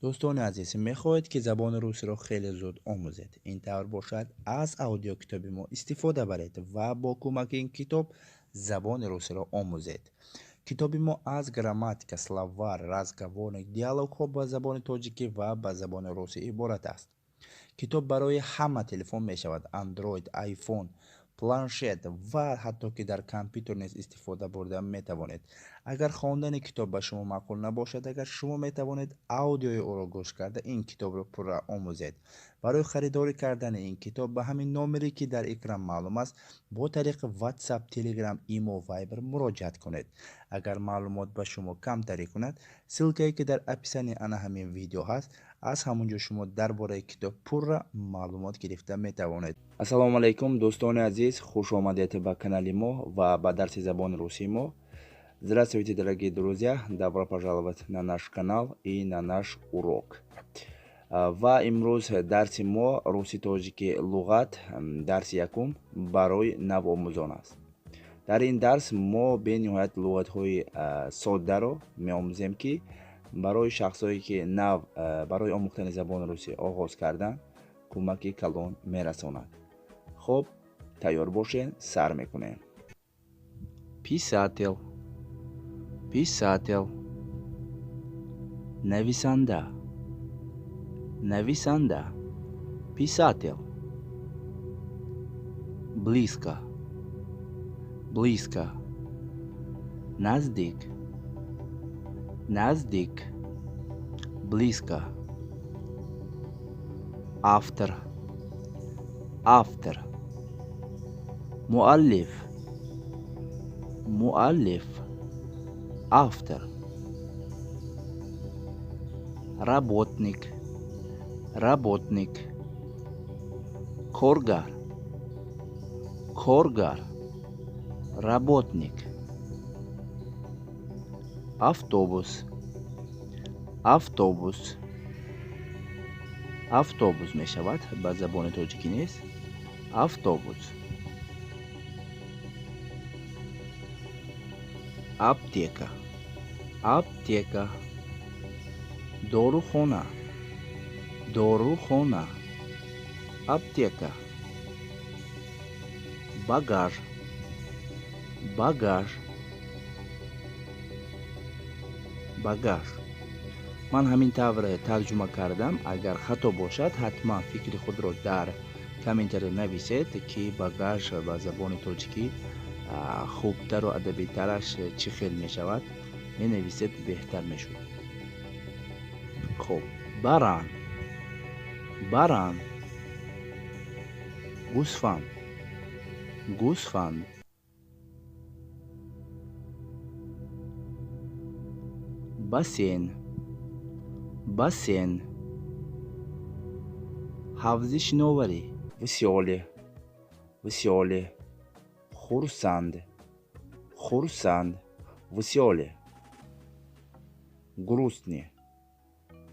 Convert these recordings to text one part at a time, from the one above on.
Дӯстони азиз, мехоҳед, ки забони русиро хеле зуд омӯзед? Ин тавр бошад, аз аудиокитоби мо истифода баред ва бо кӯмаки ин китоб забони русиро омӯзед. Китоби мо аз грамматика, словарь, разговорник, диалогҳо ба забони тоҷикӣ ва ба забони русӣ иборат аст. Китоб барои ҳама телефон мешавад: Android, iPhone, планшет ва ҳатто ки дар компютер низ истифода бурда метавонед. Агар хондани китоб ба шумо маъқул набошад, агар шумо метавонед аудиои ӯро гӯш карда, ин китобро пурра омӯзед. Барои харидорӣ кардани ин китоб ба ҳамин номере, ки дар экран маълум аст, бо тариқи WhatsApp, Telegram, Imo, Viber муроҷиат кунед. Агар маълумот ба шумо камтарӣ кунад, ссылкае, ки дар описании ана ҳамин видео ҳаст, аз ҳамон ҷо шумо дар бораи китоб пурра маълумот гирифта метавонед. Ассалому алайкум, дӯстони азиз, хуш омадед ба канали мо ва ба дарси забони русии мо. Здравствуйте, дорогие друзья, добро пожаловать на наш канал и на наш урок. Ва имрӯз дарси мо руси тоҷики луғат, дарси якум барои навомӯзон аст. Дар ин дарс мо бениҳоят луғатҳои соддаро меомӯзем, ки барои шахсое, ки нав барои омӯхтани забони русӣ оғоз кардан, кӯмаки калон мерасонад. Хуб, тайёр бошед, сар мекунем. Писатель, писатель, нависанда, нависанда, писатель. Близко, близко, наздик, наздик, близко. Автор, автор, муаллиф, муаллиф, автор. Работник, работник, коргар, коргар, работник. Автобус, автобус, автобус мешавад ба забони тоҷикӣ нест, автобус. Аптека, аптека, дорухона, дорухона, аптека. Багаж, багаж, багаж. Ман ҳамин тавр тарҷума кардам. Агар хато бошад, ҳатман фикри худро дар комментария нависед, ки багаж ба забони тоҷикӣ хубтару адабитараш чӣ хел мешавад, менависед, беҳтар мешуд. Хуб, баран, баран, гӯсфанд, гӯсфанд. Бассейн, бассейн, ҳавзи шиноварӣ. Весёлый, весёлый, хурсанд, хурсанд, весёлый. Грустный,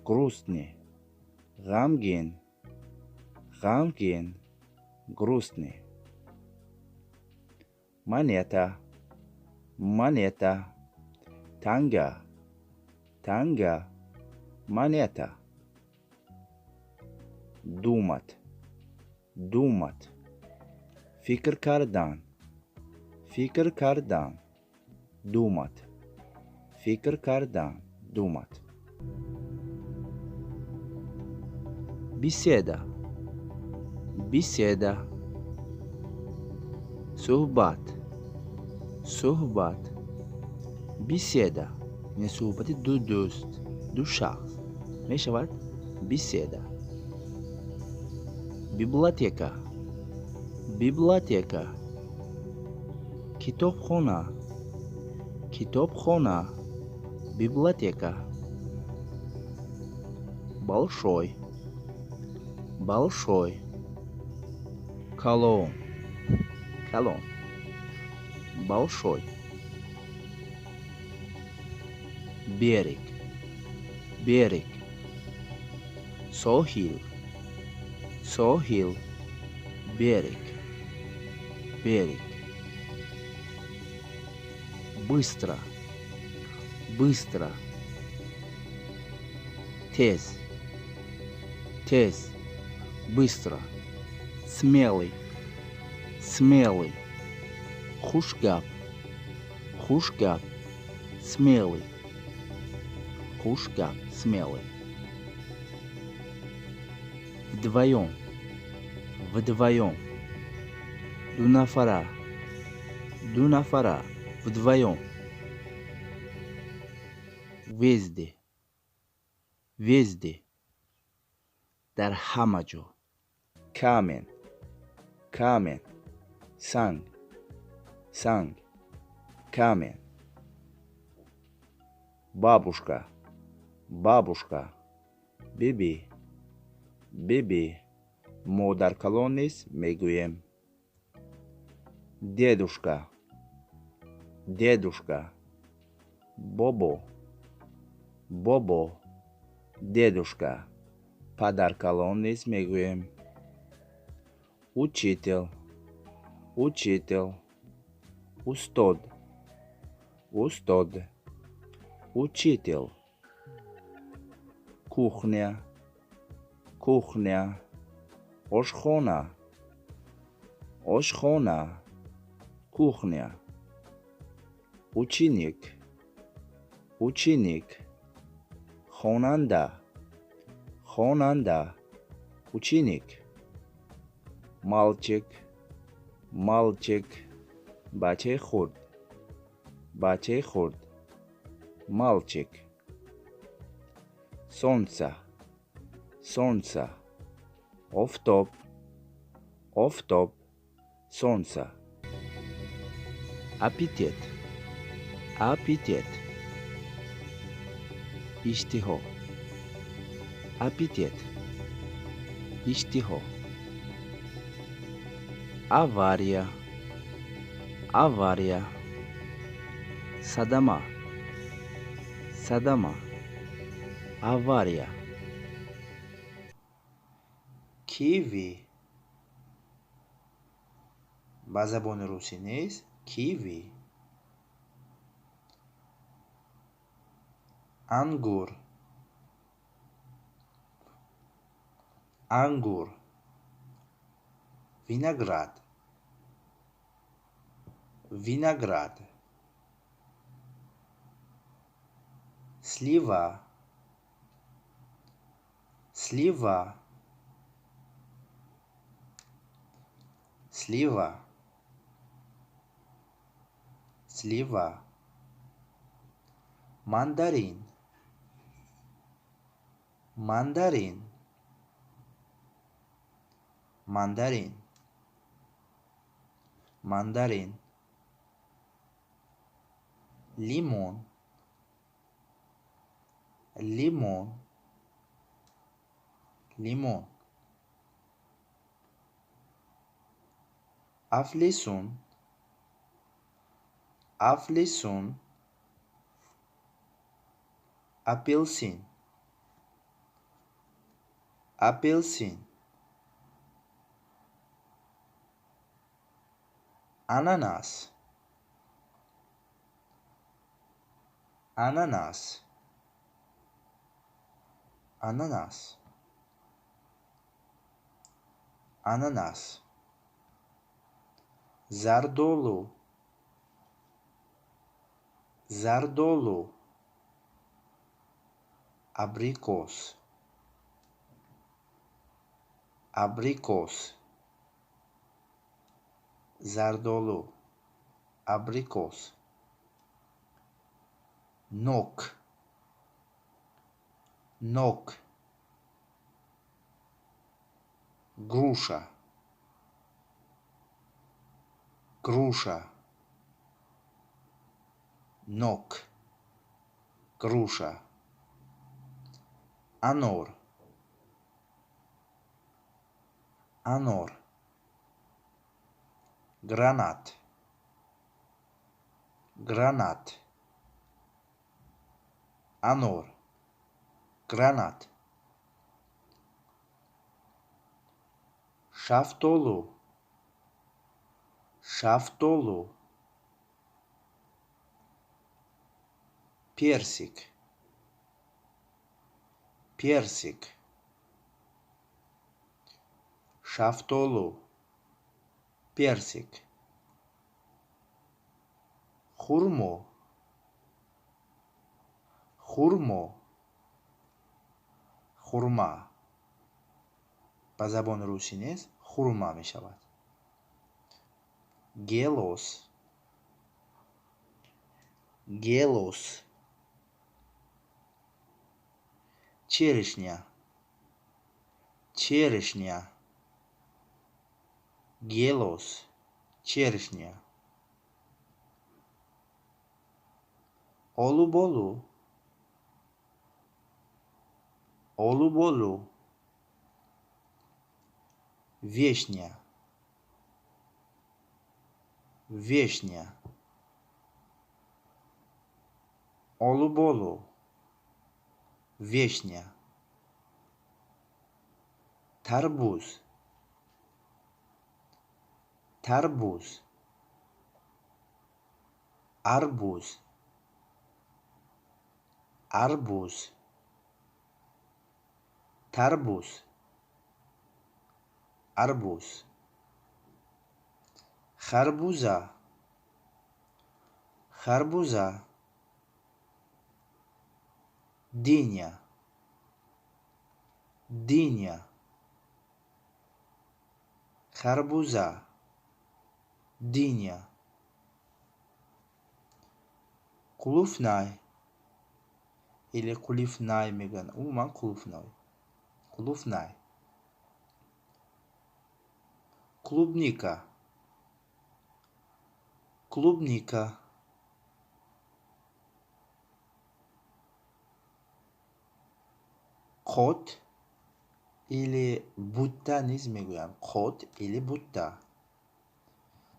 грустный, ғамгин, ғамгин, грустный. Монета, монета, танга, танга, монета. Думать, думать, фикр кардан, фикр кардан, думать, фикр кардан, думать. Беседа, беседа, суҳбат, суҳбат, беседа, яъне суҳбати ду дӯст, ду шахс мешавад беседа. Библиотека, библиотека, китобхона, китобхона, библиотека. Большой, большой, калон, калон, большой. Берег, берег, соҳил, соҳил, берег, берег. Быстро, быстро, тез. Тез, быстро. Смелый, смелый. Хушгап, хушгап, смелый. Хушгап, смелый. Вдвоем, вдвоем. Дунафара, дунафара, вдвоем. Везде, везде. Дар ҳама ҷо. Камень, камень. Санг, санг, камень. Бабушка, бабушка. Биби, биби. Модаркалон низ мегӯем. Дедушка, дедушка. Бобо, бобо. Дедушка. Падаркалон низ мегӯем. Учитель, учитель. Устод, устод. Учитель. Кухня, кухня. Ошхона, ошхона. Кухня. Ученик, ученик. Хонанда, хонанда. Ученик. Мальчик, мальчик. Бачаи хурд, бачаи хурд. Мальчик. Солнце, солнце. Офтоб, офтоб. Солнце. Аппетит, аппетит. Иштиҳо, аппетит, иштиҳо. Авария, авария. Садама, садама. Авария. Киви. Ба забони русӣ низ киви. Ангур, ангур. Виноград, виноград. Слива, слива. Слива, слива. Мандарин, мандарин. Мандарин, мандарин. Лимон, лимон. Лимон. Афлесун, афлесун. Апелсин, апелсин. Ананас, ананас. Ананас, ананас. Зардолу, зардолу. Абрикос, абрикос. Зардолу, абрикос. Нок, нок. Груша, груша. Нок, груша. Анор, анор. Гранат, гранат. Анор, гранат. Шафтолу, шафтолу. Персик, персик. Шафтолу, персик. Хурмо, хурмо, хурма. Ба забони русӣ низ хурма мешавад. Гелос, гелос. Черешня, черешня. Гелос, черешня. Олуболу, олуболу. Вешня, вешня. Олуболу, вешня. Тарбуз, тарбуз. Арбуз, арбуз. Тарбуз, арбуз. Харбуза, харбуза. Дыня, дыня. Харбуза, дыня. Қулуфнай или қулифнай мегӯянд, умуман қулуфнай, қулуфнай. Клубника, клубника. Қот или бутта низ мегӯянд, қот или бутта.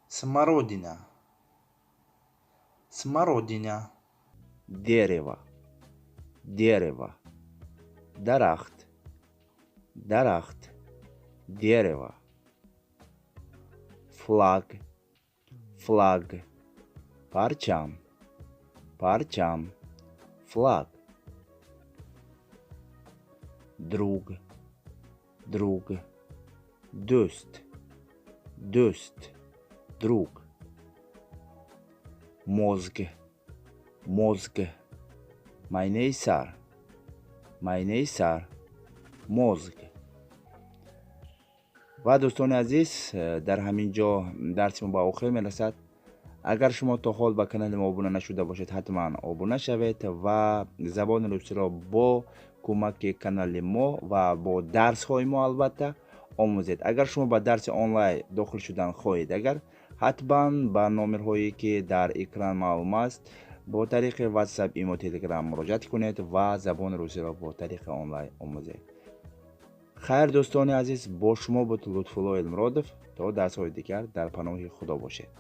Смородина, смородина. Дерево, дерево. Дарахт, дарахт. Дерево. Флаг, флаг. Парчам, парчам. Флаг. Друг, друг. Дӯст, дӯст. Друг. Мозг, мозг. Майнаи сар, майнаи сар. Мозг. Ва дӯстони азиз, дар ҳамин ҷо дарси мо ба охир мерасад. Агар шумо то ҳол ба канали мо обуна нашуда бошед, ҳатман обуна шавед ва забони русиро бо кӯмаки канали мо ва бо дарсҳои мо албатта омӯзед. Агар шумо ба дарси онлайн дохил шудан хоҳед, агар ҳатман ба номерҳое ки дар экран маълум аст, бо тариқи WhatsApp, имо, Telegram муроҷиат кунед ва забони русиро бо тариқи онлайн омӯзед. Хайр, дӯстони азиз, бо шумо буд Лутфулло Элмуродов. То дарсҳои дигар дар паноҳи Худо бошед.